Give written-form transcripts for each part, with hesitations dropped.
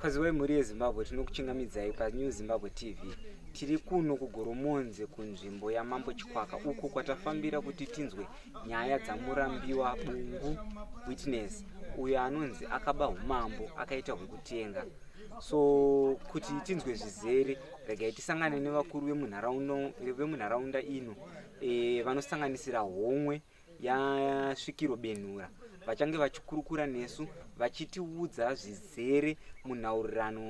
Kwaziwai mhuri yeZimbabwe, tinokuchingamidzai paNew Zimbabwe TV. Tiri kuno kuGoromonzi kunzvimbo yaMambo Chikwaka uko kwatafambira kuti tinzwe nyaya dzaMurambiwa Bungu Witness uyo anonzi akaba umambo akaita hwekutenga. So kuti tinzwe zvizere, regai tisangane nevakuru vemunharaunda ino e, vanosanganisira homwe yasvikiro Benhura vachange vachikurukura nesu vachitiudza zvizere munhaurirano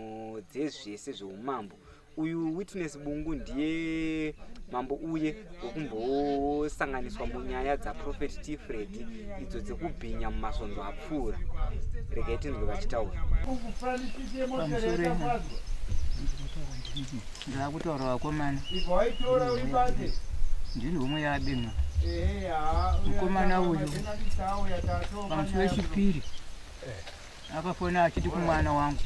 dzezvese zveumambo. Uyu Witness Bungu ndiye mambo uye wekumbosanganiswa munyaya dzaProphet T Freddy idzo dzekubhinya mumasvondo apfuura. Regai tinzwe vachitaura. Ndakutaura vakomana. Ndini homwe yaBenhura. Mukomana uyu pamusi wechipiri akafona achiti kumwana wangu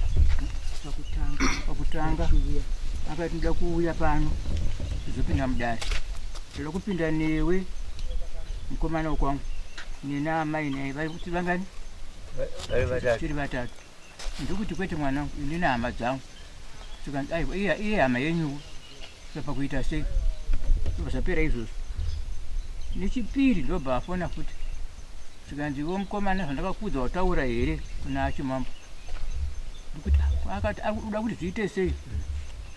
pakutanga akati ndoda kuuya pano tizopinda mudare ndoda kupinda newe mukomana wekwangu nena amai naye vari kuti vangani tiri vatatu ndikuti kwete mwanangu ini nehama dzangu tikanzi aiwa iye iye hama yenyuwo saka kuita sei ndobva zvapera izvozvo nechipiri ndobva afona futi zvikanzi iwe mukomana zvandakakuudza wataura here kuna achimambo ndikuti ah, akati uda kuti zviite sei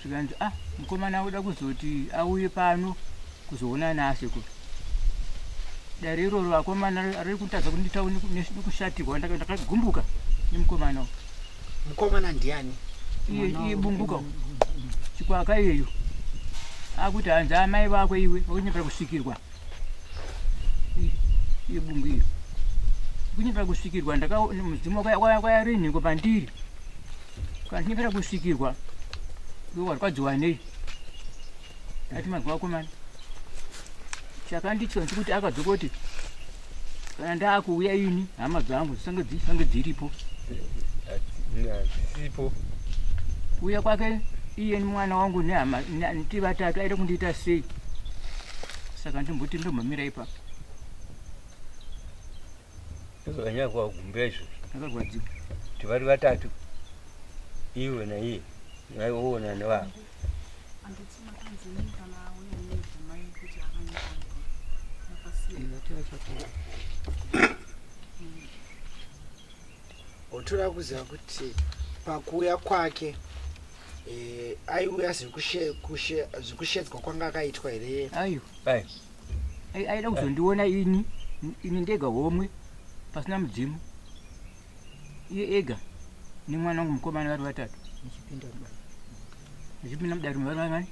zvikanzi ah mukomana uda kuzoti auye pano kuzoona naasekuru dare iroro vakomana riri kutadza kundita nekushatirwa ndakagumbuka nemukomana uyu mukomana ndiani iye bunguka chikwaka iyeyo akuti hanzi amai vako iwe vakunyepera kusvikirwa iye bungu iyo kunyepera kusvikirwa mudzimu kwaya rinhiko pandiri kana chinyepera kusvikirwa iwe warwadziwa nei ati manzwa vakomana chakanditya ndechekuti akadzoka kuti kana ndaakuuya ini hama dzangu dzisange dzisange dziripo dzisipo kuuya kwake iye mwana wangu nehama tiri vatatu aida kundiita sei saka ndimboti ndombomira ipapo Zvakanyanya kuvagumbira izvozvo. Ndakarwadziwa. Kuti vari vatatu iwe naiye naiwoona nevavo. Otoda kuziva kuti pakuuya kwake eh, aiuya zvekushedzwa kwanga akaitwa here? Aiwa. Aida kuzondiona ini ini ndega homwe pasina mudzimu iye ega nemwana wangu mukomana vari vatatu ndichipinda mudare vari vangani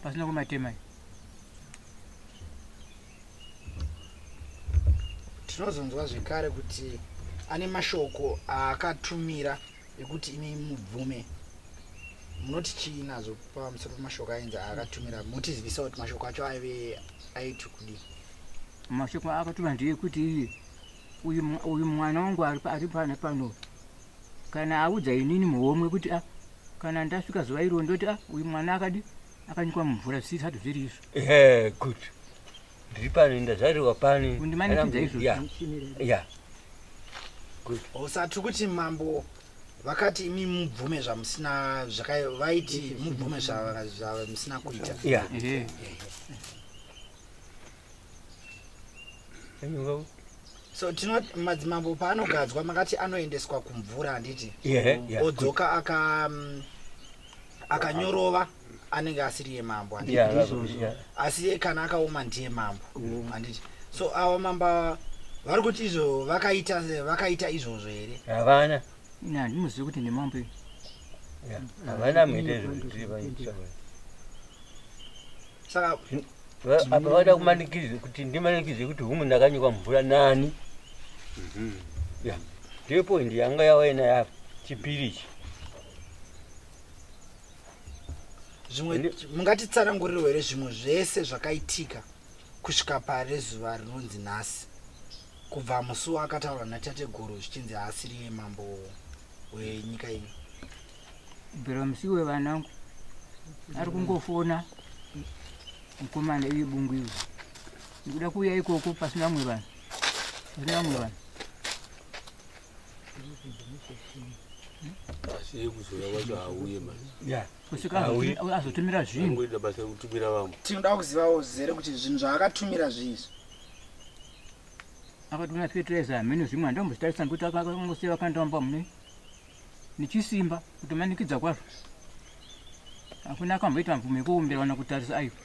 pasina kumatema tinozonzwa zvekare kuti ane mashoko aakatumira ekuti imi mubvume munoti chii nazvo pamusoro pemashoko ainzi aakatumira motizivisa kuti mashoko acho aive aiti kudii mashoko aakatuma ndeyekuti iye uyu mwana wangu ari pana pano kana audza inini muhomwe kuti a ah, kana ndasvika zuva iro ndoti a ah, uyu mwana akadi akanyikwa mumvura zvisati zviri izvo ehe good ndiri pano ndazvarirwa pani kundimanikidza izvozvo ya ya good usati kuti mambo vakati imi mubvume zvamusina vaiti mubvume zvamusina kuita ya ehe so tino madzimambo paanogadzwa makati anoendeswa kumvura handiti yeah, yeah, odzoka aka akanyorova anenge asiri yemambo handiti yeah, yeah. asi kana akaoma ndiye mambo handiti so ava mamba vari kuti izvo vakaita vakaita izvozvo here havana ini handimuzivi kuti ndimambo ini Yeah, havana mhete izvozvo saka apa vada kumanikidza kuti ndimanikidze kuti humu ndakanyikwa mvura nani ya ndiyo point yanga yawaina yapo chipiri ichi zvimwe mungatitsanangurirewo here zvimwe zvese zvakaitika kusvika pare zuva rinonzi nhasi kubva musi waakataura natateguru zvichinzi haasiriye mambo wenyika ino kubvira musi wevanangu ari kungofona mukomana iye bungu iwe ndikuda kuuya ikoko pasina vamwe vanhu pasina vamwe vanhu Asi iye kuzouya kwacho hauye manje. Ya, kusvika azotumira zvinhu. Angoita basa rekutumira vamwe. Tinoda kuzivawo zvizere kuti zvinhu zvaakatumira zvii. Akatumira fertilizer hameno zvimwe handombozitarisa nekuti akangosiya vakandiamba mune nechisimba kutomanikidza kwazvo. Hakuna akamboita mvumo yekuombera kana kutarisa aiwa.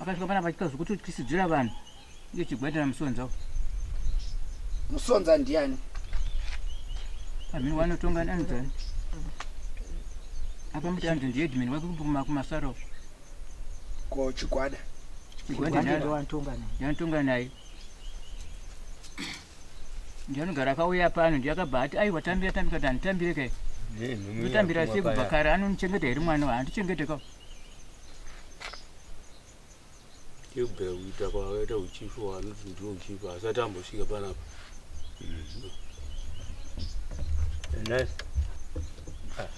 Akasvika panapa achiita zvekutotyisidzira vanhu iye chigwetera musonza. Musonza ndiani? Amene wanotonga anonzani? Akamuti anzi ndiheadman wake kumasaro. Ko Chigwada? Chigwada ndianotonga naye. Ndianogara akauya pano ndiye akabva ati aiwa tambira tambira kuti handitambire kai. Ndotambira sei kubva kare anonichengeta here mwana handichengete ka. Chekubvira kuita kwaakaita uchifu waanoti ndiwo uchifu asati ambosvika panapa. Nhasi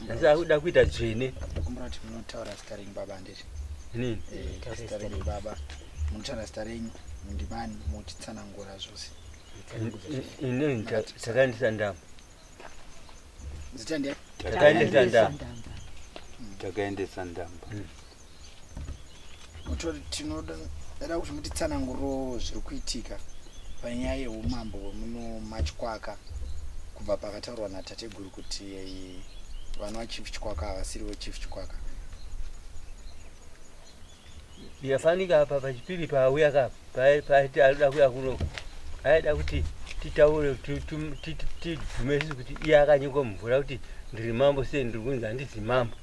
nhasi akuda kuita dzvene. Ndokumbira kuti munotaura zita renyu baba handiti? Inini? Eh, zita renyu baba. Munotaura zita renyu ndimani muchitsanangura zvose. Inini takaendesa ndamba. Zita ndiani? Takaendesa ndamba. Takaendesa ndamba. Mutori tinoda kuti mutitsanangurirewo zviri kuitika panyaya yeumambo hwemuno maChikwaka kubva pakataurwa natateguru kuti vana vaChief Chikwaka havasiriwo Chief Chikwaka. Yafanika apa pachipiri paauya ka paiti anoda kuya kuno aida kuti titaure tibvume isusu kuti iye akanyikwa mumvura kuti ndiri mambo sei ndiri kunzi handizi mambo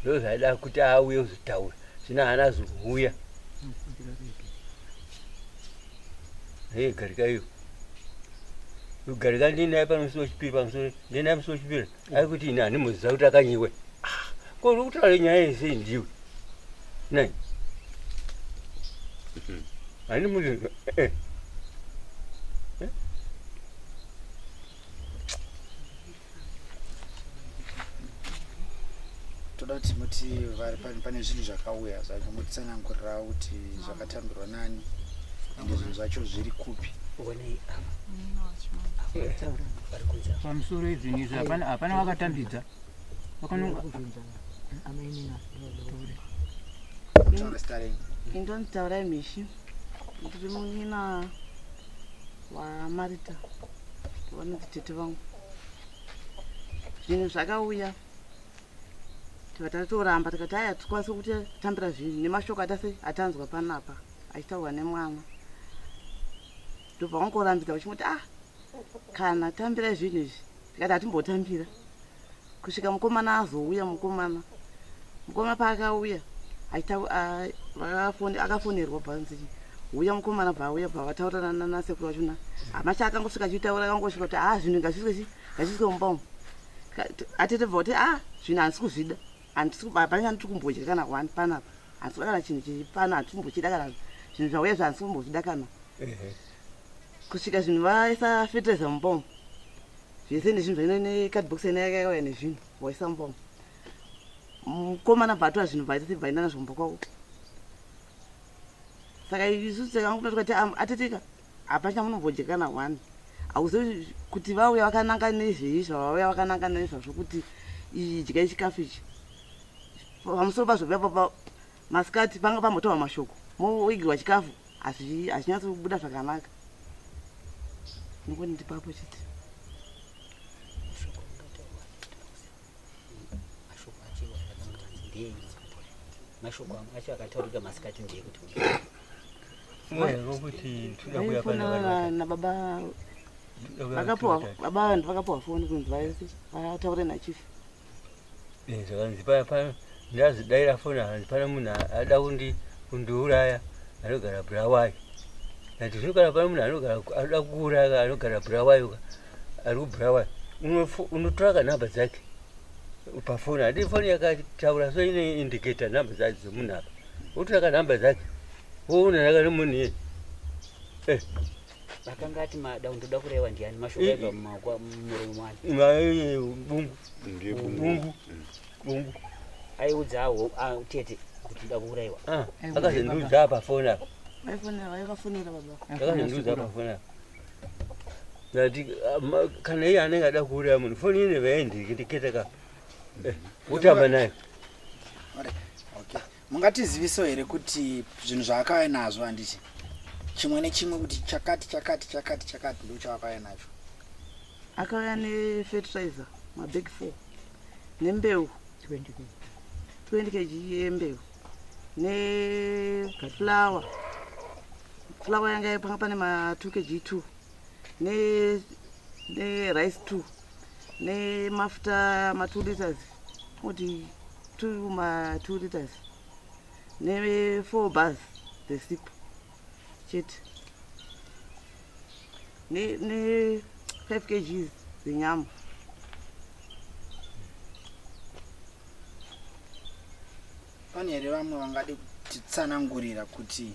ndo zvaida kuti auye kuzotaura zvino haana zouya hei garika iyo garika ndinaye pamusi wechipiri pamusoro ndinaye musi wechipiri ari kuti ini handimuziva kuti akanyiwe ah, ko uri kutaura nyaya yese ndiwe nai handimuziva eh. eh. Toda kuti muti pane zvinhu zvakauya zvacho mutitsanangurirawo kuti zvakatambirwa nani ende zvinhu zvacho zviri kupi. Pamusoro izvinhu izvi hapana vakatambidza. Taura zita renyu. Indonzi Taurai Mhishi. Ndiri munyina waMarita. Vanonzi tete vangu. Zvinhu zvakauya tibva tatoramba tikati aya tikwanise kutambira zvinhu nemashoko atase atanzwa panapa achitaurwa nemwana ndobva wangorambidza uchingoti ah kana tambirai zvinhu izvi tikati hatimbotambira kusvika mukomana azouya mukomana mukomana paakauya akafonerwa bvanzi uya mukomana bva auya bva vataura nasekuru vachona hama chaakangosvika achitaura akangosvika kuti ah zvinhu ngazviswe ngazviswe mumba umu atete bva kuti ah zvinhu handisi kuzvida hapana chandiri kumbodya kana one panapa handisi kuda kana chinhu chiri pano handisi kumbochida kana zvinhu zvauya zvo handisi kumbozvida kana kusvika zvinhu vaisa fertilizer mumba umu zvese nezvinhu zvaine necardbox ine yakauya nezvinhu vaisa mumba umu mukomana bva atora zvinhu bvaita sebvaenda nazvo mumba kwavo saka isusu takangoda tikati ateteka hapana chamunombodya kana one hauzivi kuti vauya vakananga nezvei zvavauya vakananga nezvazvo kuti idyai chikafu ichi pamusoro pazvo papa masikati panga pambotaurwa mashoko moigirwa chikafu hazvinyatsobuda zvakanaka nokoni ndipapo chete mashoko acho akataurika masikati ndeyekuti nababa vakapuwa baba vanhu vakapuwa foni kunzi vaise vataure nachief zvakanzi paya pano ndazodaira foni hanzi pane munhu ada kundiuraya anogara bulawayo ndati zvino kana pane munhu anogara anoda kuuraya anogara bulawayo ari kubulawayo unotora ka nhamba dzake pafoni handi foni yakataura so ine indicator nhamba dzacho dzemunhu apa wotora ka nhamba dzake woona nakane munhu iye eh. Vakanga ati mada ndoda kurewa ndiani mashoko aibva mumaoko mumuromo mwani bungu bungu bungu aiudza tete kuti ndoda kuuraiwa ah, akazondiudza pafoni apa vaifonera vaikafonera baba akazondiudza pafoni apa Ndati ah, kana iye anenge ada kuuraya munhu foni ine vaendiketa ka eh, wotamba nayo. Okay. Mungatiziviso here kuti zvinhu zvaakauya nazvo handiti chimwe nechimwe kuti chakati chakati chakati chakati ndo chaakauya nacho? Akauya nefertilizer mabag 4 nembeu 20 kg yembeu neflower flower yanga panga pane ma 2 kg 2 ne nerice 2 nemafuta ma 2 liters kuti 2 ma 2 liters ne 4 bars dzesipo chete ne ne 5 kgs dzenyama. Pane here vamwe vangade kutitsanangurira kuti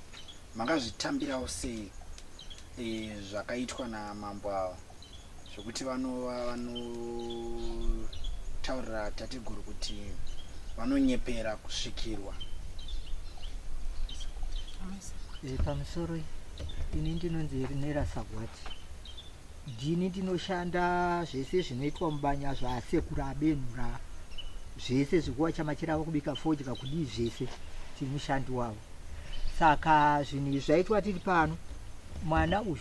makazvitambirawo sei e, zvakaitwa namambo ava zvekuti vanova vanotaurira tateguru kuti vanonyepera kusvikirwa? E, pamusoro ini ndinonzi Erinera Sagwati. Ndini ndinoshanda zvese zvinoitwa mubanya zvasekuru abenhura zvese zvekuwacha machira avo kubika fodya kudii zvese tiri mushandi wavo. Saka zvinhu izvi zvaitwa tiri pano mwana uyu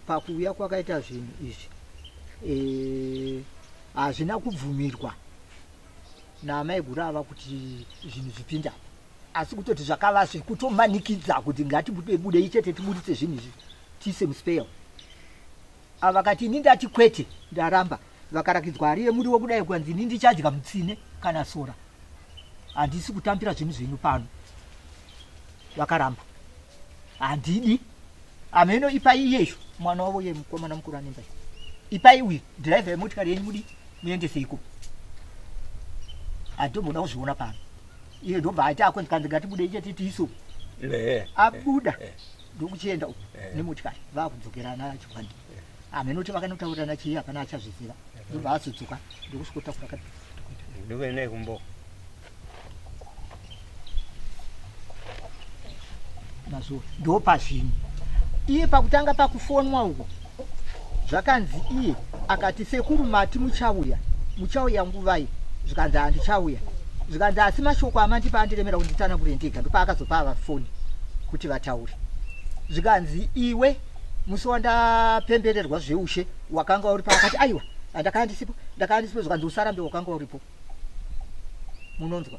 pakuuya kwakaita zvinhu izvi eh, hazvina kubvumirwa naamaiguru ava kuti zvinhu zvipinda apa asi kutoti zvakava zvekutomanikidza kuti ngatibude budei chete tiburitse zvinhu izvi tiise muspeya ava vakati ini ndati kwete ndaramba vakarakidzwa hari yemuriwo kudai kwanzi ini ndichadya mutsine kana sora handisi kutambira zvinhu zvenyu pano vakaramba handidi hameno ipai iyeyo mwana wavo ye mukomana mukuru anemba ipai uyu dhiraivha yemotikari yenyu mudi muendeseiko handitomboda kuzviona pano iye ndobva aiti ako ndikanzi ngatibude ichete tiiso abuda ndokuchienda uku nemotikari vakudzokera ana chikwandi hameno kuti vakanotaurirana chii hapana achazviziva ndobva azodzoka ndokusvikotakura ka ndokuenda kumbo mazuva ndopazvinhu iye pakutanga pakufonwa uko zvakanzi iye akati sekuru mati muchauya muchauya nguvai zvikanzi handichauya zvikanzi asi mashoko amandipa andiremera kuti nditsanangure ndega ndopaakazopa ava foni kuti vataure zvikanzi iwe musi wandapembererwa zveushe wakanga uripo akati aiwa andakanga ndisipo ndakanga ndisipo zvikanzi usarambe wakanga uripo munonzwa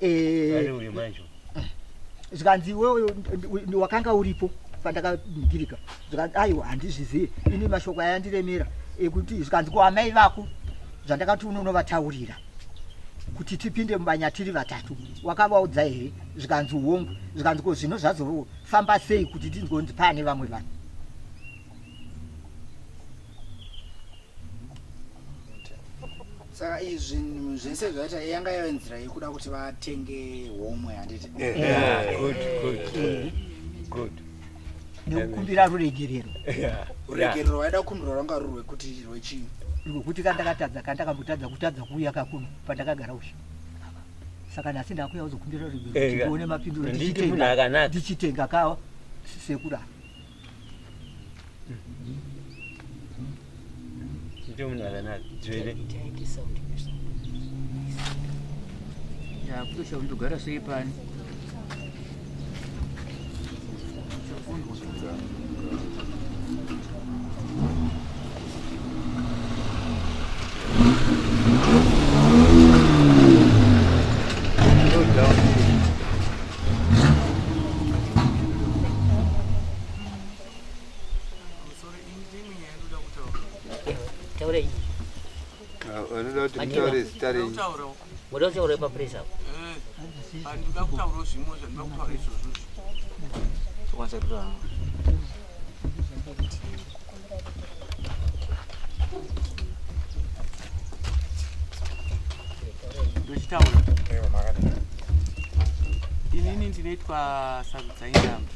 eh, zvikanzi iwewe wakanga uripo pandakagirika zvikanzi aiwa handizvizive ini mashoko ayandiremera ekuti zvikanzi ko amai vako zvandakati unonovataurira kuti tipinde mubanya tiri vatatu wakavaudza here zvikanzi hongu zvikanzi ko zvino zvazofamba sei kuti tinzwe kunzi paane vamwe vanhu Saka izvi zvinhu zvese zvaita yanga yave nzira yekuda kuti vatenge homwe handiti? Good, good, good. Nekukumbira ruregerero. Ruregerero vaida kukumbirwa rwanga ruri rwekuti rwechii? Rwekuti kandakatadza kandakambotadza kutadza kuuya kakuno pandakagara ushe. Saka nhasi ndakuya kuzokumbira ruregerero kuti ndione mapinduro ndichitenga ka sekura. Ndiyo munhu akanaka dzvene. Yakutosha kundogara sei pano? Taura iyi. Vanoda kuti mutaure zita renyu. Muda kutaura papresa apo. Handida kutaurawo zvimwe zvandida kutaura izvozvo. Tokwanisa kutaura. Ndochitaura. Inini ndinoitwa Sarudzai Ndamba.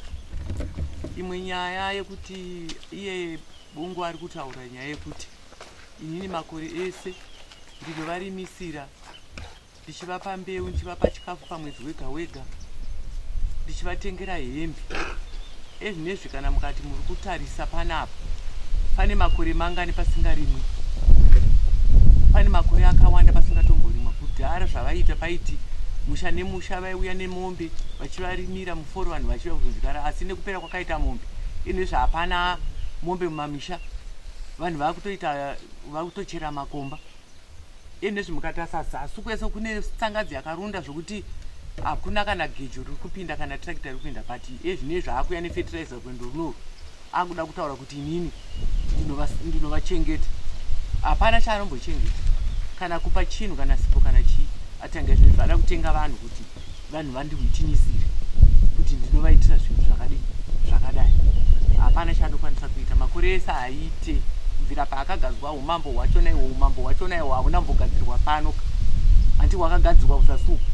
Imwe nyaya yekuti iye Bungu ari kutaura nyaya yekuti inini makore ese ndinovarimisira ndichivapa mbeu ndichivapa chikafu pamwedzi wega wega ndichivatengera hembe ezvinezvi kana mukati muri kutarisa panapa Pane makore mangani pasingarimwi? Pane makore akawanda pasingatomborimwa. Kudhara zvavaiita paiti musha nemusha vaiuya nemombe vachivarimira muforo vanhu vachiuya kuzodyara asi nekupera kwakaita mombe inezvi hapana mombe mumamisha vanhu vakutoita vakutochera makomba Ende mukatarisa zasi kwese kune tsangadzi yakarunda zvokuti hakuna kana gejo riri kupinda kana tractor riri kupinda but ezvinezvi akuya nefertilizer rwendo runoru akuda kutaura kuti inini ndinovachengeta hapana chaanombochengeta kana kupa chinhu kana sipo kana chii atanga izvinezvi ada kutenga vanhu kuti vanhu vandihwitinisire kuti ndinovaitira zvinhu zvakadii zvakadai hapana chaanokwanisa kuita makore ese haaite kubvira paakagadzwa umambo hwachona ihwo umambo hwachona ihwo hauna mbogadzirwa pano hanti hwakagadzirwa kuzasi uku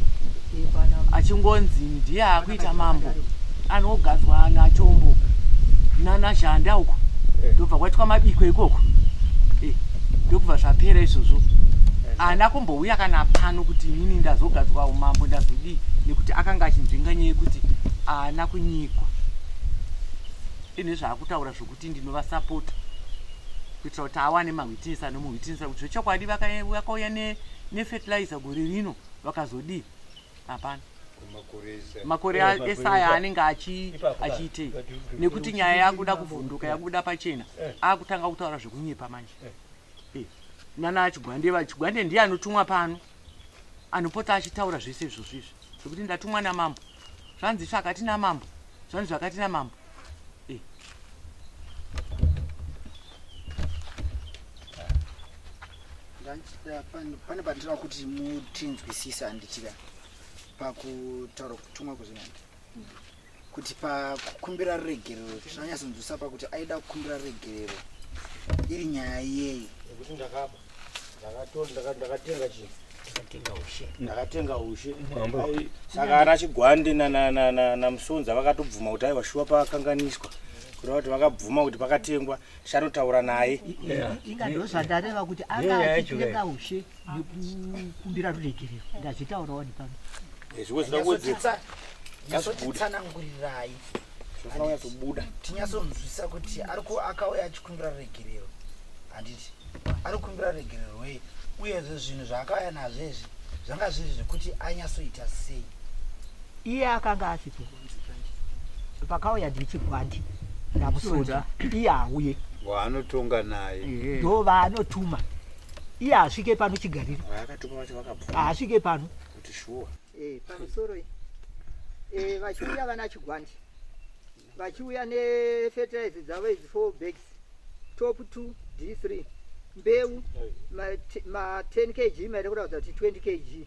achingonzi ndiye akuita mambo anogadzwa nachombo nanazhanda uku eh. ndobva kwaitwa mabiko ikoko eh, ndokubva zvapera izvozvo haana kumbouya kana pano kuti inini ndazogadzwa umambo ndazodii nekuti akanga achinzvenga nyaya yekuti haana kunyikwa ine zvaakutaura zvokuti ndinovasapota kuitira kuti awane mahwitinisi anomuhwitinisa kuti zvechokwadi vakauya nefertilizer gore rino vakazodii hapana makore ese aya anenge achiitei nekuti nyaya yakuda kuvhunduka yakubuda pachena eh. akutanga kutaura zvekunyepa manje eh. Eh, nana chigwande vachigwande ndiye anotumwa pano anopota achitaura zvese izvozvo izvi zvekuti ndatumwa namambo zvanzi zvakati namambo zvanzi zvakati namambo eh. Pane pandinoda kuti mutinzwisisa handitika pakutaura kutumwa kwezvinandi kuti pakukumbira ruregerero tinonyatsonzwisa pakuti aida kukumbira ruregerero iri nyaya yeyi yekuti ndakaba ndakatenga chii ndakatenga ushe ndakatenga ushe saka ana chigwande namusonza vakatobvuma kuti aiwa shuwa pakakanganiswa kureva kuti vakabvuma kuti pakatengwa tichanotaura naye inga ndozvandareva kuti anga achitenga ushe nekukumbira ruregerero ndazvitaura wani pano eh, zvimwe zvinoda kuwedzera nyatsotitsanangurirai zvinofanira kunyatsobuda tinyatsonzwisa kuti ariko akauya achikumbira ruregerero handiti ari kukumbira ruregerero rwei uyezve zvinhu zvaakauya nazvo izvi zvanga zviri zvekuti anyatsoita sei iye akanga asipo pakauya ndichigwandi namusodza iye auye waanotonga naye ndo vaanotuma iye asvike pano chigariro haasvike pano kuti shuwa eh, pamusoro eh, vachiuya vana chigwandi vachiuya nefertilize dzavo idzi four bags top 2 d3 mbeu ma 10 kg maida kuratidza kuti 20 kg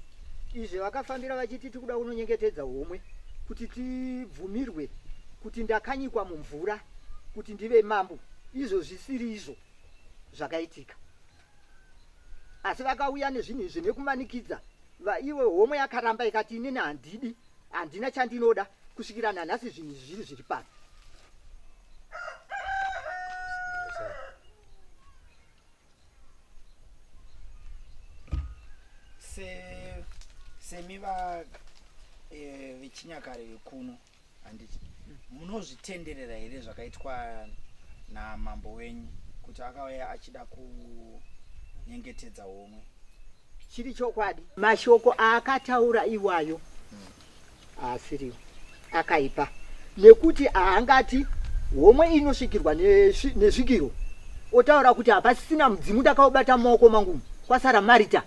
izvi vakafambira vachiti tikuda kunonyengetedza homwe kuti tibvumirwe kuti ndakanyikwa mumvura kuti ndive mambo izvo zvisiri izvo zvakaitika asi vakauya nezvinhu izvi nekumanikidza vaiwe homwe yakaramba ikati inini handidi handina chandinoda kusvikira nanhasi zvinhu izvi zviri zviri pano semi va eh, vechinyakare vekuno handiti munozvitenderera here zvakaitwa namambo wenyu kuti akauya achida kunyengetedza homwe Chiri chokwadi mashoko aakataura iwayo haasiriwo akaipa nekuti haangati homwe inosvikirwa nesvikiro otaura kuti hapasisina mudzimu ndakaubata mumaoko mangu kwasara marita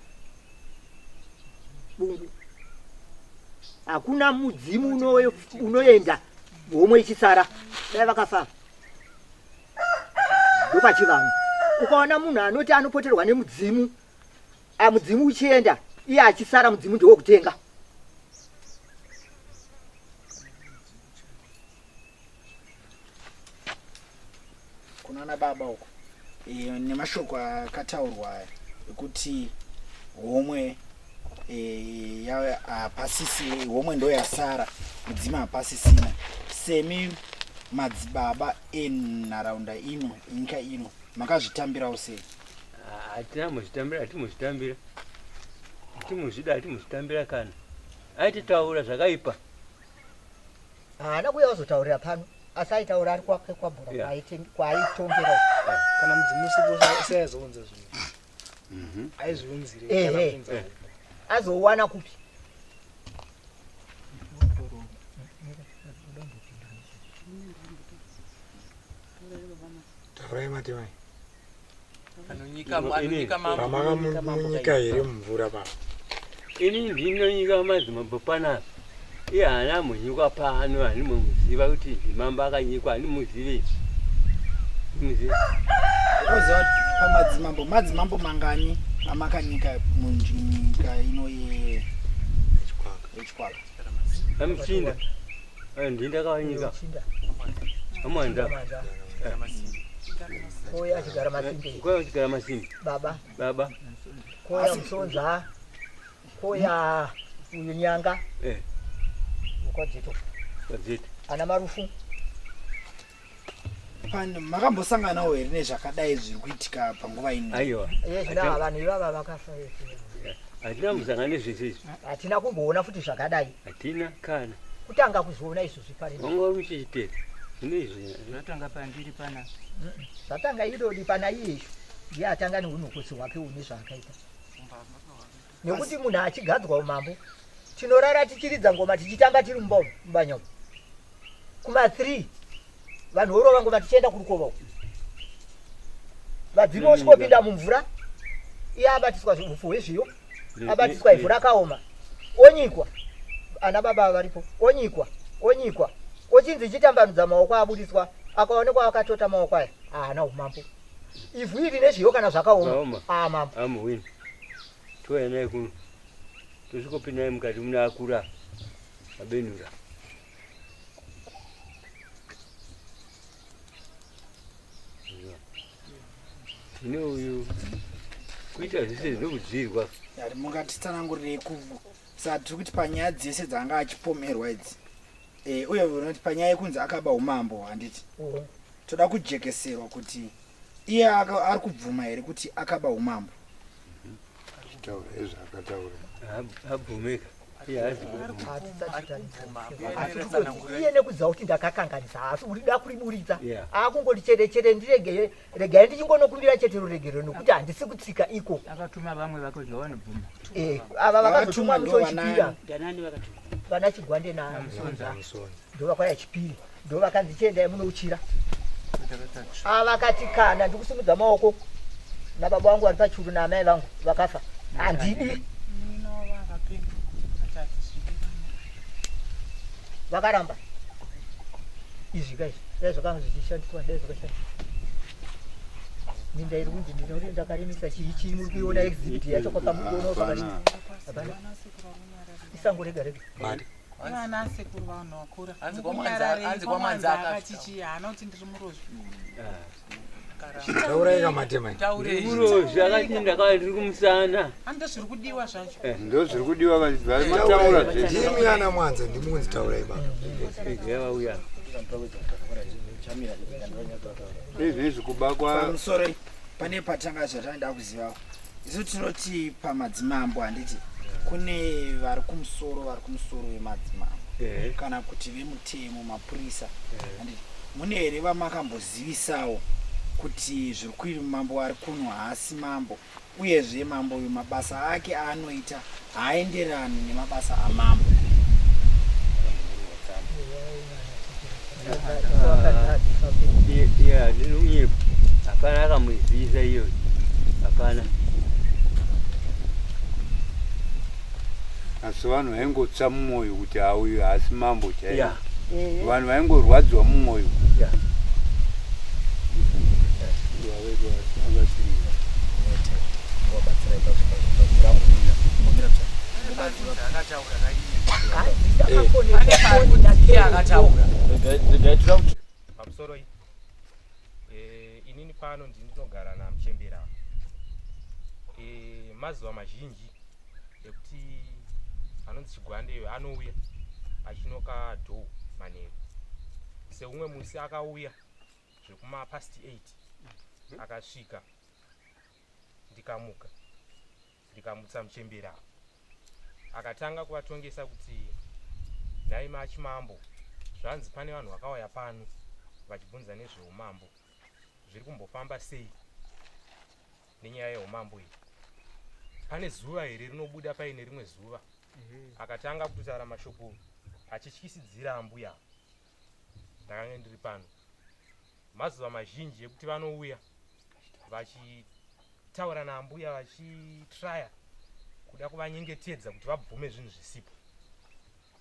bungu hakuna mudzimu unoenda homwe ichisara dai vakafa ndopachivanhu ukaona munhu anoti anopoterwa nemudzimu A mudzimu uchienda iye achisara mudzimu ndewokutenga. Kunana baba uko e, nemashoko akataurwa aya ekuti homwe e, hapasisi homwe ndo yasara mudzimu hapasisina semi madzibaba enharaunda ino enyika ino makazvitambirawo sei Hatina muzvitambira, hatimuzvitambira. Hatimuzvida, hatimuzvitambira kana. Aititaura zvakaipa. Haana kuuya kuzotaurira pano. Asi aitaura ari kwake kwabhora Yeah. kwaaitongera. Kana mudzimu usipo saizounza zvinhu. Aizviunzire kana Ehe. kuunza. Azowana kupi? Taurai matemai. Anonyika anonyika mambo. Pamakamunyika here mumvura papa? Ini ndinonyika madzimambo panapa. Iye haana munyikwa pano, handimuziva kuti ndimambo akanyikwa, handimuzivi. Muzivi. Unoziva kuti pamadzimambo madzimambo mangani amakanyika munyika ino yechikwaka? Amuchinda. Ndindakawanyika. Amwanda. Koya achigara masimbe. Koya achigara masimbe. Baba. Baba. Koya Musonza. Koya uyu Nyanga. Eh. Ukwadzito. Kwadzito. Ana Marufu. Pane makambosanganawo here nezvakadai zviri kuitika panguva ino? Aiwa. Iye zvino vanhu ivava vakafa. Hatina musangano nezvese izvi. Hatina kumboona futi zvakadai. Hatina kana. Kutanga kuzviona izvozvi pari. Wanga uri kuchitete. Zvino izvi. Zvatanga pandiri pana. Zvatanga idodi pana iyeshu. Ndiye atanga neunhukosi hwake une zvaakaita. Nekuti munhu achigadzwa umambo, tinorara tichiridza ngoma tichitamba tiri mumba umu, mubanya umu. Kuma 3 vanhu vorova ngoma tichienda kurukova uku. Vadzimu vosvikopinda mumvura, iye abatiswa upfu hwezviyo, abatiswa ivhu rakaoma, onyikwa. Ana baba varipo, onyikwa, onyikwa. Ochinzi chitambanudza maoko abudiswa, akaonekwa akatota maoko aya, haana umambo. Ivhu iri nezviyo kana zvakaoma, Zvakaoma. aa mambo. Amuwini. Touya naye kuno. Tosvikopinda naye mukati muna akura. Abenura. Tine uyu kuita zvese zvinokudzirwa. Yari mungatitsanangurirei saka tiri kuti panyaya dzese dzaanga achipomerwa idzi eh, uye unoti panyaya yekunzi akaba umambo handiti toda kujekeserwa kuti iye ari kubvuma here kuti akaba umambo? Chitaura ezvaakataura. Abvumeka. Iye haazi kubvuma. Iye nekuziva kuti ndakakanganisa haasi kurida kuriburitsa. Yeah. Akungoti chere chere ndirege regai ndichingonokumbira chete ruregerero nekuti handisi kutsika iko. Akatuma vamwe vake kuti ngavanobvuma. Eh, ava vakazotumwa musi wechipiri. Ndanani vakatuma? Vana Chigwande naMusonza ndo vakauya chipiri, ndo vakanzi chiendai munouchira. Ava vakati kana ndikusimudza maoko nababa vangu vari pachuru naamai vangu vakafa handidi. Vakaramba izvi ka izvi dai zvakanga zvichishandiswa dai zvakashandiswa minda iri kunzi ndinori ndakarimisa chii chii muri kuiona exhibit yacho kwakamuonawo pakati hapana isango rega rega. Vana sekuru vanhu vakura. Hanzi kwaMwanza- hanzi kwaMwanza akati chii haana kuti ndiri murozvi. Taurai kamatema. Murozvi akati ndakava ndiri kumusana. Handi zviri kudiwa zvacho. Ndo zviri kudiwa vamataura zvese. Ndimi ana Mwanza ndimunzi taurai baba. Vauya. Izvezvi kuba kwa Pamusoro pane patanga zvatanoda kuzivawo isu tinoti pamadzimambo handiti kune vari kumusoro vari kumusoro vemadzimambo kana kuti vemutemo mapurisa handiti mune here vamakambozivisawo kuti zviri kuiri mambo ari kuno haasi mambo uyezve mambo uyu mabasa ake aanoita haaenderani nemabasa amambo? Iya, ndinonyepa. Hapana akamuzivisa iyoyo. Hapana. Asi vanhu vaingotsa mumwoyo kuti auyu haasi mambo chaivo. Yeah. Vanhu vaingorwadziwa mumwoyo. Yeah. Pamusoro iyi inini pano ndini ndinogara namuchembera. Mazuva mazhinji ekuti anonzi Chigwandeyo anouya achinoka dhoo manheru. Seumwe musi akauya zvekuma past 8 akasvika, ndikamuka ndikamutsa muchembera, akatanga kuvatongesa kuti nhai machimambo, zvanzi pane vanhu vakauya pano. Vachibvunza nezveumambo zviri kumbofamba sei nenyaya yeumambo iyi. Pane zuva here rinobuda paine rimwe zuva akatanga kutotaura mashoko achityisidzira ambuya. Ndakange ndiri pano mazuva mazhinji ekuti vanouya vachitaura naambuya vachitraya kuda kuvanyengetedza kuti vabvume zvinhu zvisipo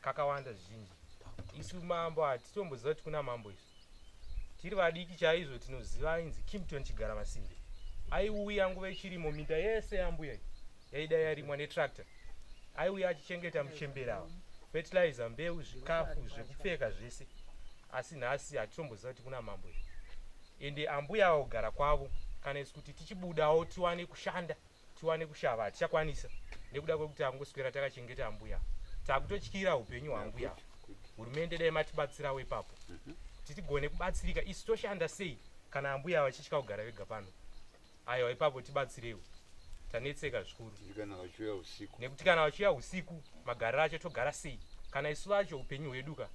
kakawanda zvizhinji. Isu mambo hatitomboziva kuti kuna mambo isu tiri vadiki chaizvo tinoziva ainzi Kimpton Chigara Masimbe aiuya nguva ichirimo minda yese yambuya yaida yarimwa netractor aiuya achichengeta muchembere ava fertilizer mbeu zvikafu zvekupfeka zvese asi nhasi hatitomboziva kuti kuna mambo izvi ende ambuya ava kugara kwavo kana isu kuti tichibudawo tiwane kushanda tiwane kushava hatichakwanisa nekuda kwekuti angoswera takachengeta ambuya takutotyira upenyu hwaambuya hurumende dai matibatsirawo ipapo kuti tigone kubatsirika isu toshanda sei kana ambuya vachitya kugara vega pano aiwa ipapo tibatsirewo tanetseka zvikuru kana vachiuya usiku nekuti kana vachiuya usiku magariro acho togara sei kana isu vacho upenyu hwedu ka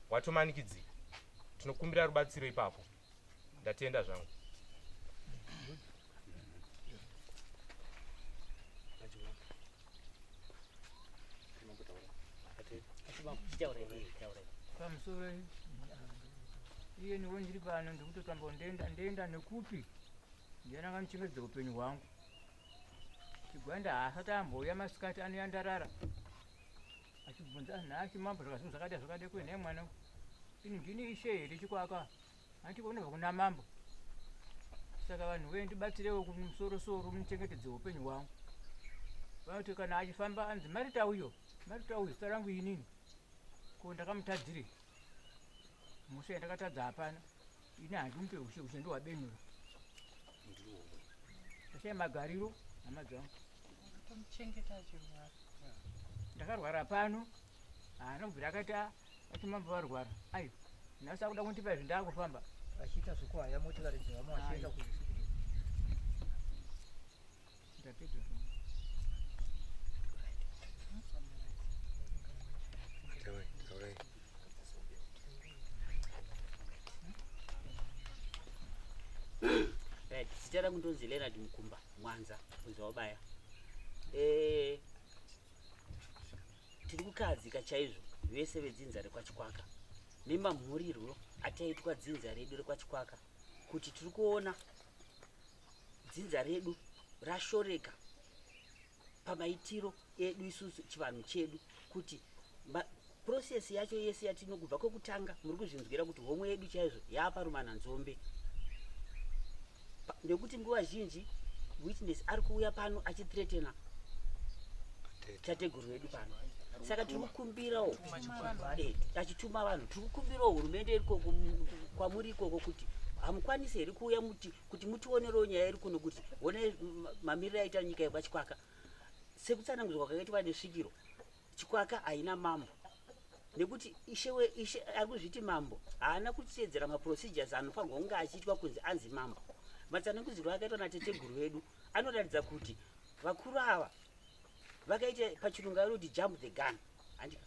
hwatomanikidzika tinokumbira rubatsiro ipapo ndatenda zvangu Pamusoro iye niwo ndiri pano ndikutotamba ndenda ndenda nekupi ndiyani angamuchengetedza upenyu hwangu chigwanda haasati ambouya masikati anoyandarara achibvunza nhasi mambo zvakazvinhu zvakadai zvakadai kuye nhai mwana ini ndini ishe here chikwaka Hanti unobva kuna mambo. Saka vanhu wee ndibatsirewo kumusoro soro muchengetedze upenyu hwangu. Vanoti kana achifamba anzi Marita uyo, Marita uyo zita rangu inini. Ko ndakamutadzirei? Mhosva yandakatadza hapana. Ini handimupe ushe, ushe ndowabenura. Ndashaya magariro hama dzangu. Tomuchengeta achirwara. Ndakarwara pano. Haana kubvira akati ati mambo varwara. Ayo. Nhasi akuda kundipa izvi ndakufamba. Vachiita zvekuhaya motikari dzevamwe vachienda kuzvisikuti. Ndapedza. Taurai, taurai. Right, zita rangu ndonzi Leonard Mukumba Mwanza kunzi wabaya. Eh, Tiri kukahadzika chaizvo vese vedzinza rekwaChikwaka nemamhurirwo ataitwa dzinza redu rekwaChikwaka kuti tiri kuona dzinza redu rashoreka pamaitiro edu isusu chivanhu chedu kuti process yacho yese yatinokubva kwekutanga muri kuzvinzwira kuti homwe yedu chaizvo yaparumananzombe nekuti nguva zhinji witness ari kuuya pano achithreatena tateguru vedu pano saka tiri kukumbirawo eh, achituma vanhu tiri kukumbirawo hurumende irikoko kwamuri ikoko kuti hamukwanisi here kuuya muti kuti mutionerewo nyaya iri kuno kuti honai mamiriro aita nyika yekwachikwaka sekutsanangudzwa kwakaitwa nesvikiro Chikwaka haina mambo nekuti ishe we ishe ari kuzviti mambo haana kuteedzera maprocedures anofanirwa kunge achiitwa kunzi anzi mambo. Matsanangudzirwo akaitwa nateteguru vedu anoratidza kuti vakuru ava vakaita pachirungu vanoti jump the gun handika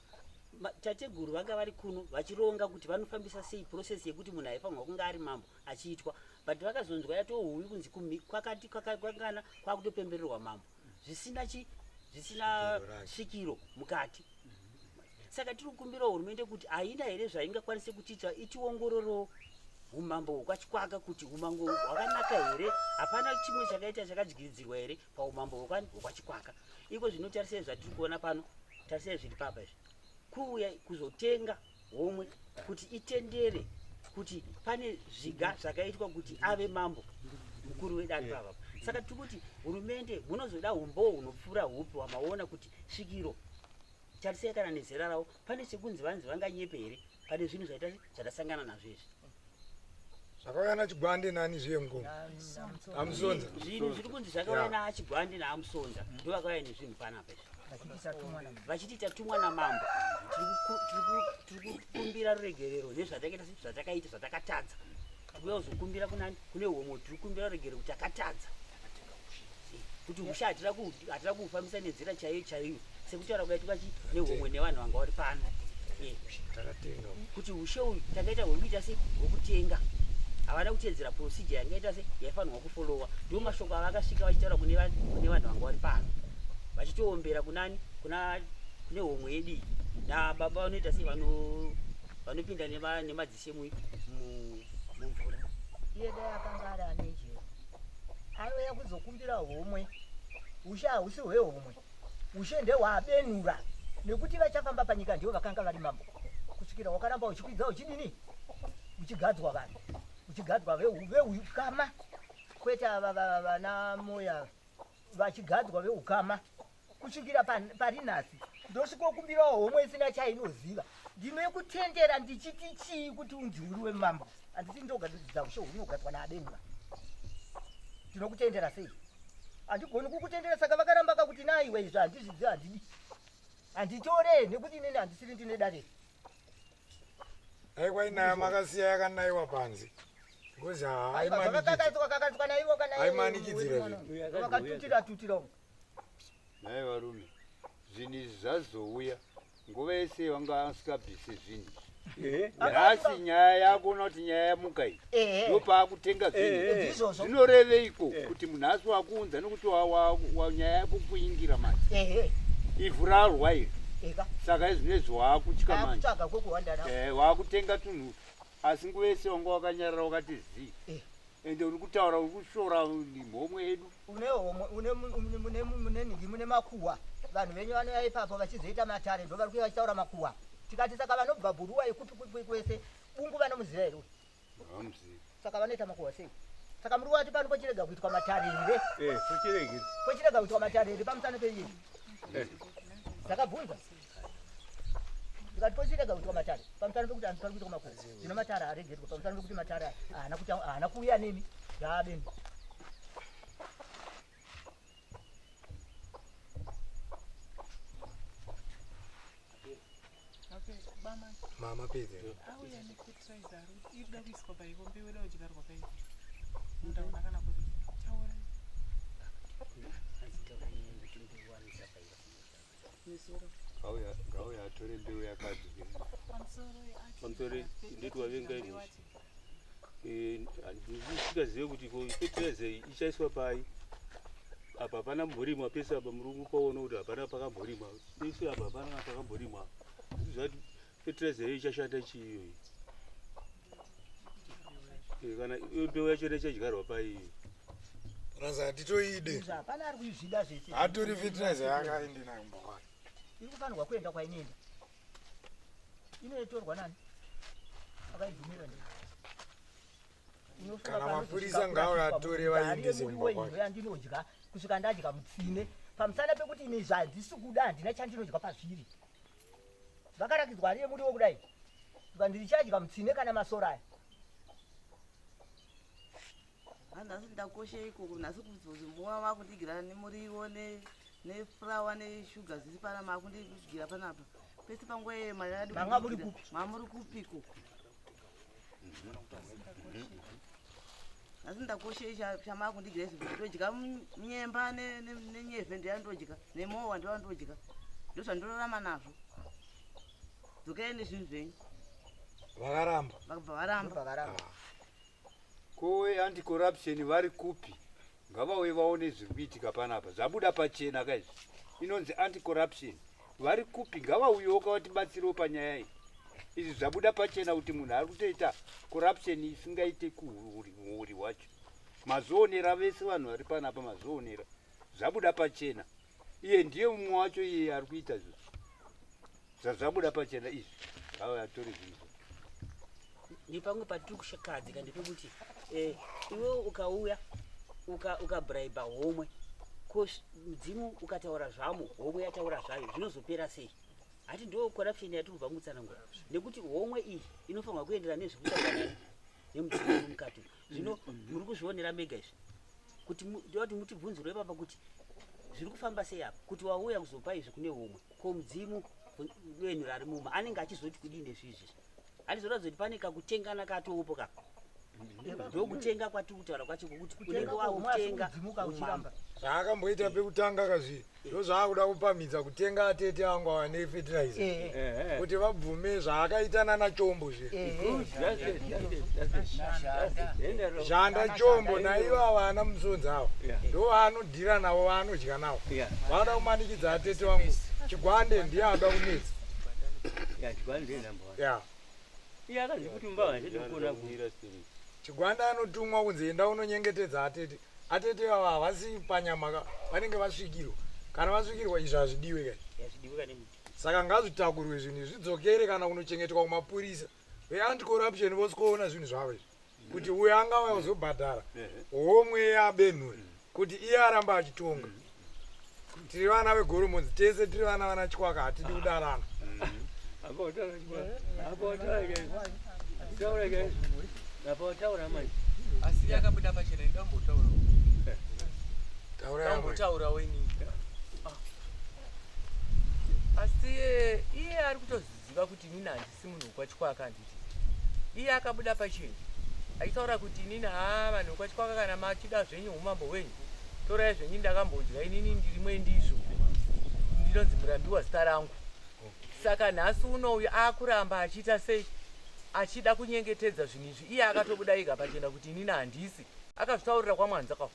tateguru vanga vari kuno vachironga kuti vanofambisa sei process yekuti munhu aifanirwa kunge ari mambo achiitwa but vakazonzwa yatohuyu kunzi kwakati kwakangana kwakutopembererwa mambo zvisina chi zvisina svikiro mukati saka tiri kukumbirawo hurumende kuti haina here zvaingakwanise kutiita itiongororowo umambo hwekwachikwaka kuti umambo hwakanaka here hapana chimwe chakaita chakadyiridzirwa here paumambo hwekwachikwaka iko zvino tarisai zvatiri kuona pano tarisai zviri papa izvi kuuya kuzotenga homwe kuti itendere kuti pane zviga zvakaitwa kuti ave mambo mukuru wedare pavapa saka tiri kuti hurumende munozoda umboo hunopfuura hupi hwamaona kuti svikiro tarisai kana nezera ravo pane chekunzi vanzi vanganyepe here pane zvinhu zvaita zvatasangana nazvo izvi Zvakauya naChigwande nani zviye mukoma? Amusonza. Zvinhu zviri kunzi zvakauya naChigwande naAmusonza ndovakauya nezvinhu panapa izvi. Vachiti tatumwa namambo. Tiri kukumbira ruregerero nezvatakaita zvatakaita zvatakatadza. Tikuuya kuzokumbira kunani kune homwe tiri kukumbira ruregerero kuti takatadza. Kuti ushe hatira kuufambisa nenzira chaiyo chaiyo sekutaura kwaitwa nehomwe nevanhu vanga vari pano. Takatenga. Kuti ushe uyu takaita hwekuita se hwekutenga. Havana kuteedzera procedure yangaita se yaifanirwa kufolowa. Ndiwo mashoko avakasvika vachitaura kune kune vanhu vanga vari pano. Vachitoombera kunani kuna kune homwe yedu iyi. Nababa vanoita sei vano vanopinda nema nemadzishe mu mumvura. Iye dai akanga ari ane njere anouya kuzokumbira homwe. Ushe hausi hwehomwe. Ushe ndehwaAbenura nekuti vachafamba panyika ndivo vakanga vari mambo kusvikira wakaramba uchikwidza uchidini uchigadzwa vanhu uchigadzwa veukama kwete ava vana moya vachigadzwa veukama kusvikira pari nhasi ndosvikokumbirawo homwe isina chainoziva ndinokutendera ndichiti chii kuti unzi uri wemambo handisi ndogadza ushe hunogadzwa naabenura ndinokutendera sei handigoni kukutendera saka vakaramba kakuti naiwe izvo handizvizivi handidi handitore nekuti inini handisiri ndine dare dai kwainaya makasiya yakanaiwa panze because haaimanikakaiswa naivo kana aimanikidzira vakatutira tutira umu nhai varume zvinhu izvi zvazouya nguva yese vanga asingabvise zvinhu izvi nhasi nyaya yakuona kuti nyaya yamuka iyi ndopaakutenga zvinhu zvinoreveiko kuti munhu asi wakuunza nekuti nyaya yako kuingira manje ivhu rarwa iri saka izvinezvi waakutya manje waakutenga tunhu asi nguva yese wanga wakanyarara wakati zii ende uri kutaura uri kushora mhomwe yedu une homwe une mune mune nhingi mune makuhwa vanhu venyu vanouya ipapo vachizoita matare ndo vari kuuya vachitaura makuhwa tikati saka vanobva bhuruwa ikupi kupi kwese bungu vanomuziva here saka vanoita makuhwa sei saka muri wati pano pochirega kuitwa matare here eh, pochirega kuitwa matare here pamusana peiyi eh. ndakabvunza ndikati pochirega kuitwa matare pamusana pekuti hanzi pari kuitwa makuhwa zvino matare haaregerwe pamusana pekuti matare haana kuti haana kuuya nemi zvaabeni Mama pedze. Auya nefertilizer iri kuda kuiswa paiko mbeu ida kudyarwa paiko munda kana kuti taura Ngauya atore mbeu yakadzi. Pamusoro ndoti wavenga izvi. Handisikazive kuti ko fertilizer iyi ichaiswa pai. Apa hapana mborimwa pese apa muri kupaona kuti hapana pakamborimwa. Pese apa hapana pakamborimwa. Zvati fertilizer iyo ichashanda chii iyoyi? Eh, kana iyo mbeu yacho ichadyarwa pai iyo? Raza hatitoide. Hapana ari kuizvida zvese. Hatori fertilizer yakaende nayo kumba kwake. Iri kufanirwa kuenda kwainoenda. Inotorwa nani? Akaibvumira ndi. Kana mapurisa ngaauye atore vaendese kumba kwake. Yandinodya kusvika ndadya mutsine pamusana pekuti ini zvandisi kuda handina chandinodya pazviri. Vakarakidzwa hari yemuriwo kudai. Ndichadya mutsine kana masora aya. Nhasi ndakoshe ikoko nhasi kuzomboona makundigira nemuriwo nefurawa neshuga zvisi pana makundigira panapa pese panguva iyoyo mari yakadi Manga muri kupi? Mamuri kupiko nhasi ndakoshe chamakundigira izvi ndodya nyemba nenyevhe ndoyandodya nemowa ndoyandodya ndozvandorarama nazvo dzokai nezvinhu zvenyu Vakaramba. Vakabva varamba. Ko we anti corruption vari kupi? Ngavauye vaone zviri kuitika panapa. Zvabuda pachena ka izvi. Inonzi anti corruption. Vari kupi? Ngavauyewo ka vatibatsirewo panyaya iyi. Izvi zvabuda pachena kuti munhu ari kutoita corruption isingaite kuhuri hwacho. Mazvionera vese vanhu vari panapa mazvionera. Zvabuda pachena. Iye ndiye mumwe wacho iye ari kuita izvozvo. Zvazvabuda pachena izvi. Ngavatore zvinhu. Nepamwe patiri kushakadzika ndepekuti eh, iwe ukauya ukabraiba uka homwe ko mudzimu ukataura zvamo homwe yataura zvayo zvinozopera sei hati ndo corruption yatiri kubva mutsanangura nekuti homwe iyi inofanirwa kuenderana nezvekutaura nani nemudzimu uri mukati zvino muri kuzvionera mega izvi kuti ndoti mutibvunzirwe ipapa kuti zviri kufamba sei apa kuti wauya kuzopa izvi kune homwe ko mudzimu wenhu rari muma anenge achizoti kudii nezvizvi handizoratidza kuti pane kakutengana katopo ka Ndokutenga kwatiri kutaura kwacho kwokuti unenge wakutenga umambo. Zvaakamboita pekutanga kazvi ndozvaakuda kupamhidza kutenga atete angu ava nefetirizer Eh. kuti vabvume zvaakaita nana Chombo zve. Eh. Zhanda Chombo naiva vana Musonzi ava ndo vaanodhira navo, vaanodya navo, vanoda kumanikidza atete vangu. Chigwande ndiye anoda kunetsa. Ya. Iye akanzi kuti mbavha handidi kuona ku. Chigwande anotumwa kunzi enda unonyengetedza atete. Atete ava havasi panyama ka, vanenge vasvikirwa. Kana vasvikirwa izvi hazvidiwe kai. Hazvidiwe kane muti. Saka ngazvitakurwe zvinhu izvi zvidzokere kana kunochengetwa kumapurisa veanti-corruption vosikoona zvinhu zvavo izvi kuti uyo angauya kuzobhadhara homwe yaBenhura kuti iye aramba achitonga. Tiri vana veGoromonzi tese, tiri vana vana Chikwaka, hatidi kudarana. Apa wataura Chikwaka. Apa wataura chaizvo. Taura chaizvo. Apa wataura manje. Asi yakabuda pachena, ndambotaurawo. Taura yamwe. Ndambotaurawo inini. Ah. Asi iye ari kutoziva kuti inini handisi munhu wekwaChikwaka, handiti? Iye akabuda pachena achitaura kuti inini, haa, vanhu vekwaChikwaka, kana machida zvenyu umambo hwenyu, torai zvenyu, ndakambodya inini, ndirimwe ndizvo, ndinonzi Murambiwa zita rangu. Saka nhasi uno uyu akuramba achiita sei, achida kunyengetedza zvinhu izvi, iye akatobuda ega pachena kuti inini handisi. Akazvitaurira kwaMwanza kwavo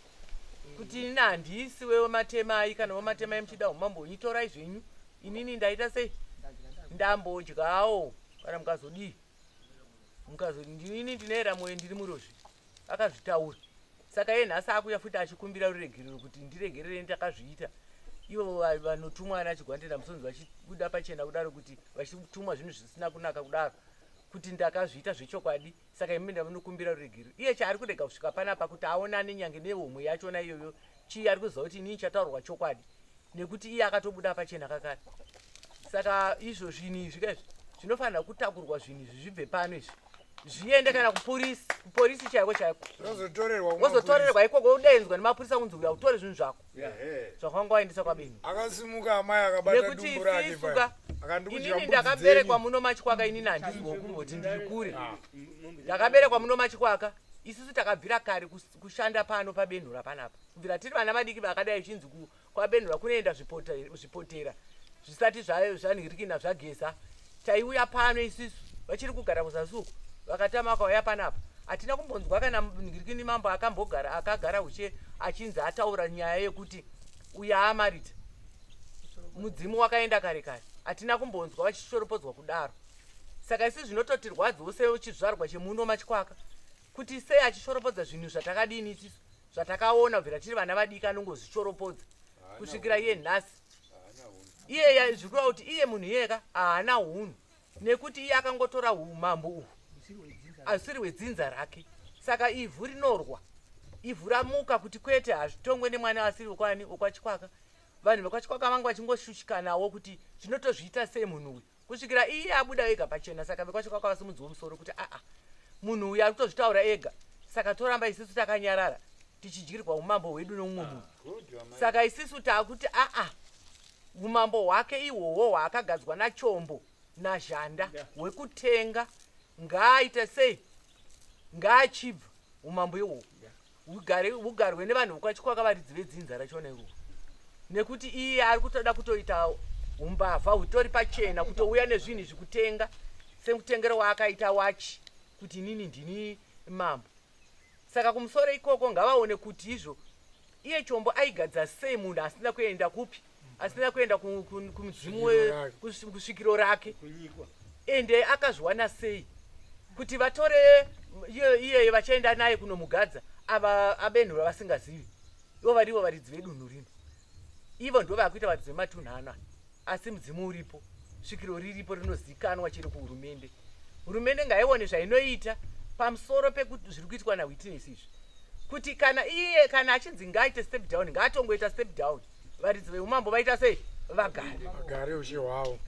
kuti inini handisi wematemai, kana wematemai muchida umambo hwenyu torai zvenyu, inini ndaita sei, ndambodyawo, kana mukazodii mukazodini, ndinoera mwoyo, ndiri murozvi. Akazvitaura. Saka iye nhasi akuya futi achikumbira ruregerero kuti ndiregerere, ndakazviita. Ivo vanotumwa ana Chigwande naMusonzi vachibuda pachena kudaro kuti vachitumwa zvinhu zvisina kunaka kudaro kuti ndakazviita zvechokwadi, saka imi ndamunokumbira ruregerero. Iye chaari kurega kusvika panapa kuti aonane nyange nehomwe yachona iyoyo chii, ari kuziva kuti inini chataurwa chokwadi nekuti iye akatobuda pachena kakare. Saka izvo zvinhu izvi kaizvi zvinofanira kutakurwa, zvinhu izvi zvibve pano, izvi zviende kana kupurisi, kuporisi chaiko chaiko. Zvozotorerwa. Wozotorerwa ikoko, udenzwa nemapurisa kunzi uya utore zvinhu zvako zvakanga waendesa kwaBenhu. Akasimuka amai akabata Nekuti dumbu rake isisu paya. ka, Akandikudya inini mbudzi ndakaberekwa dzenyu. muno maChikwaka, inini handisi wokumboti ndiri kure. Ndakaberekwa muno maChikwaka. Isusu takabvira kare kushanda pano paBenhura panapa, kubvira tiri vana vadiki vakadai, chinzi kwaBenhura kunoenda zvipotera zvisati zvanhirikina zvageza, taiuya pano isusu. Vachiri kugara kuzasi uku vakatama, vakauya panapa, hatina kumbonzwa kana nhirikini mambo akambogara, akagara ushe achinzi ataura nyaya yekuti uya amarita mudzimu wakaenda kare kare. Hatina kumbonzwa vachishoropodzwa kudaro. Saka isi zvinototirwadzawo sechizvarwa chemuno maChikwaka kuti sei achishoropodza zvinhu zvatakadini isisu zvatakaona kubvira tiri vana vadiki, anongozvishoropodza kusvikira iye nhasi. Iye zvikureva kuti iye munhu iyeka haana hunhu, nekuti iye akangotora umambo uhu asiri hwedzinza rake. Saka ivhu rinorwa, ivhu ramuka kuti kwete, hazvitongwe nemwana asiri wekwani, wekwaChikwaka. Vanhu vekwaChikwaka vanga vachingoshushikanawo kuti zvinotozviita sei munhu uyu, kusvikira iye abuda ega pachena. Saka vekwaChikwaka vasimudziwo musoro kuti aa, munhu uyu ari kutozvitaura ega, saka toramba isusu takanyarara tichidyirwa umambo hwedu neumwe munhu? Saka isisu taakuti aa, umambo hwake ihwohwo hwaakagadzwa naChombo naZhanda hwekutenga, ngaaite sei, ngaachibva umambo ihwohwo, hugarwe nevanhu vekwaChikwaka, varidzi vedzinza rachona iroro, nekuti iye ari kutoda kutoita umbavha hutori pachena, kutouya nezvinhu izvi kutenga semutengero waakaita wachi kuti inini ndini mambo. Saka kumusoro ikoko ngavaone kuti izvo iye Chombo aigadza sei munhu asina kuenda kupi, asina kuenda kumudzimu, kusvikiro rake, ende akazviwana sei kuti vatore iyeye vachaenda naye kunomugadza ava aBenhura vasingazivi ivo varivo varidzi vedunhu rino? Ivo ndo vakuita varidzi vematunhu ano, asi mudzimu uripo, svikiro riripo rinozikanwa chero kuhurumende. Hurumende ngaione zvainoita pamusoro pezviri kuitwa naWitness izvi, kuti kana iye kana achinzi ngaaite step down, ngaatongoita step down, varidzi veumambo vaita sei, vagare. Vagare ushe hwavo.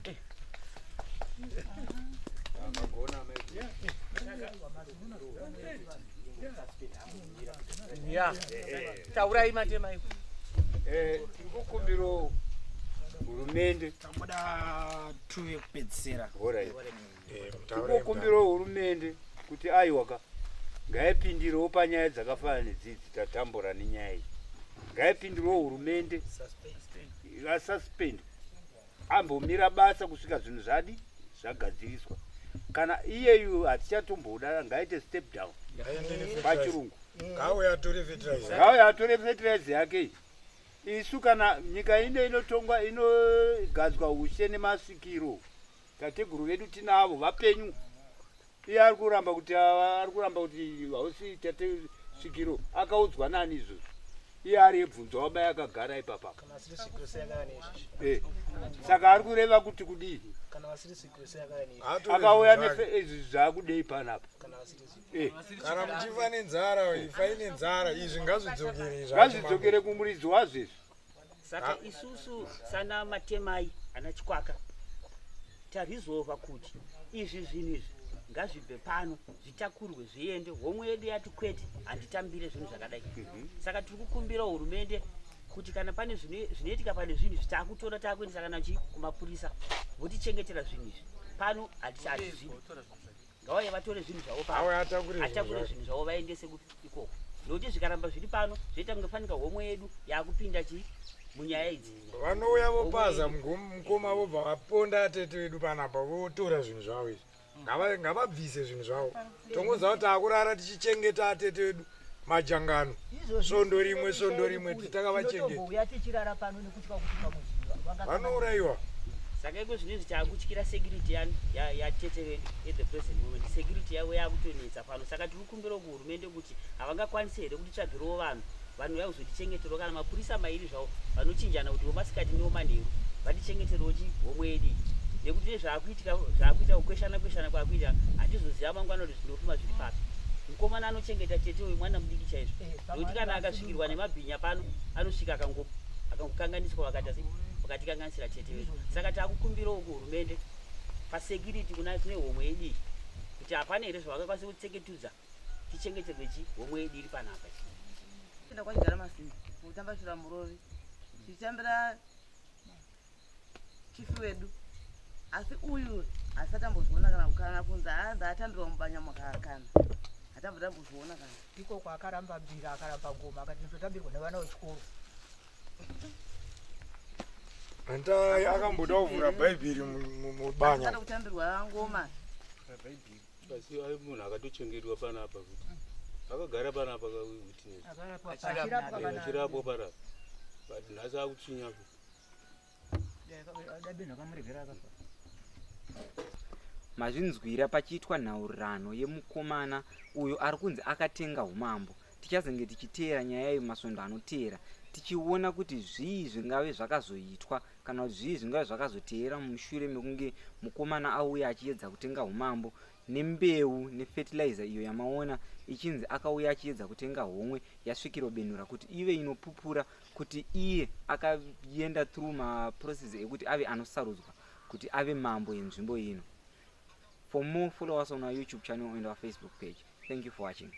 Ya, taurai matema iwo. Tiri kukumbirawo hurumende. Tamboda two yekupedzisira. Tiri kukumbirawo hurumende kuti aiwaka. Ngaipindirewo panyaya dzakafanana nedzidzi, tatambura nenyaya iyi. Ngaipindirewo hurumende, asuspend, ambomira basa kusvika zvinhu zvadi zvagadziriswa. Kana iyeyu hatichatomboda, ngaite step down pachirungu. Ngauye atore fertilizer. Ngauye atore fertilizer yake iyi. Isu kana nyika ino inotongwa inogadzwa ushe nemasvikiro, tateguru vedu tinavo vapenyu. Iye ari kuramba kuti ari kuramba kuti hausi tate svikiro, akaudzwa nani izvozvo? Iye ari ebvunzwa wamai akagara ipapa. Kana asiri svikiro sei akauya neizvizvi? Eh, saka ari kureva kuti kudii? Kana vasiri svikiro sei akauya neizvizvi? Akauya neizvi zvaakudei panapa? Kana vasiri svikiro. Eh. Kana muchifa nenzara, ifai nenzara, izvi ngazvidzokere izvi. Ngazvidzokere kumuridzi wazvo izvi. Saka isusu sana Matemai ana Chikwaka tarizova kuti izvi zvinhu izvi ngazvibve pano zvitakurwe zviende. Homwe yedu yati kwete, handitambire zvinhu zvakadai. Saka tiri kukumbira hurumende kuti kana pane zvinoitika pane zvinhu izvi, taakutora taakuendesa kana chi kumapurisa votichengetera zvinhu izvi pano, hatizvidi. Ngavauye vatore zvinhu zvavo pano. Auye atakure zvinhu Atakure zvake. zvinhu zvavo vaendese ikoko, nokuti zvikaramba zviri pano zvoita kunge fanika homwe yedu yaakupinda chi munyaya idzi. Vanouya vopaza mukoma, vobva vaponda atete vedu panapa, votora zvinhu zvavo izvi. Ngavabvise zvinhu zvavo, tongoziva kuti takurara tichichengeta atete vedu majangano svondo rimwe svondo rimwe takavachengeta. Tinotombouya tichirara pano nekutya kuti pamwe Vanourayiwa. Saka iko zvinezvi taakutyira security yatete vedu at the present moment, security yavo yaakutonetsa pano. Saka tiri kukumbirawo kuhurumende kuti havangakwanisi here kutitsvagirawo vanhu vanouya kuzotichengeterawo, kana mapurisa mairi zvavo vanochinjana kuti vomasikati nevomanheru vatichengeterewo chi homwe yedu iyi, nekuti nezvaakuitika zvaakuita kukweshana kweshana kwaakuita, hatizoziva mangwana kuti zvinofuma zviri papi. Mukomana anochengeta tete uyu mwana mudiki chaizvo, nekuti kana akasvikirwa nemabhinya pano anosvika akangokanganiswa, vakaita sei, vakatikanganisira tete vedu. Saka takukumbirawo kuhurumende pasecurity kuna kune homwe yedu iyi kuti hapana here zvavakakwanisa kutseketudza tichengeterwe chi homwe yedu iri panapa. Kuenda kwachigara masimba kutamba shura murovi tichitambira chifi wedu, asi uyu asati ambozviona kana kunzi hanzi atambirwa mubanya kana hatamboti tambozviona kana. Iko kwakaramba mbira, akaramba ngoma, akati ndotambirwa nevana vechikoro. Antai akamboda kuvhura bhaibheri mubanya. Asati kutambirwa ngoma. Asi ari munhu akatochengetwa panapa kuti akagara panapa kawitness. Akarapwa Achirapwa panapa. Achirapwa panapa, but nhasi akutsvinya futi. Dabinhu akamuregera akafa. Mazvinzwira pachiitwa nhaurirano yemukomana uyo ari kunzi akatenga umambo. Tichazenge tichiteera nyaya iyi masvondo anoteera, tichiona kuti zvii zvingave zvakazoitwa kana kuti zvii zvingave zvakazoteera mushure mekunge mukomana auya achiedza kutenga umambo nembeu nefetilizer iyo yamaona ichinzi akauya achiedza kutenga homwe yasvikiro Benhura kuti ive inopupura kuti iye akaenda through maprocess ekuti ave anosarudzwa kuti ave mambo yenzvimbo ino. For more, follow us on our YouTube channel and our Facebook page. Thank you for watching.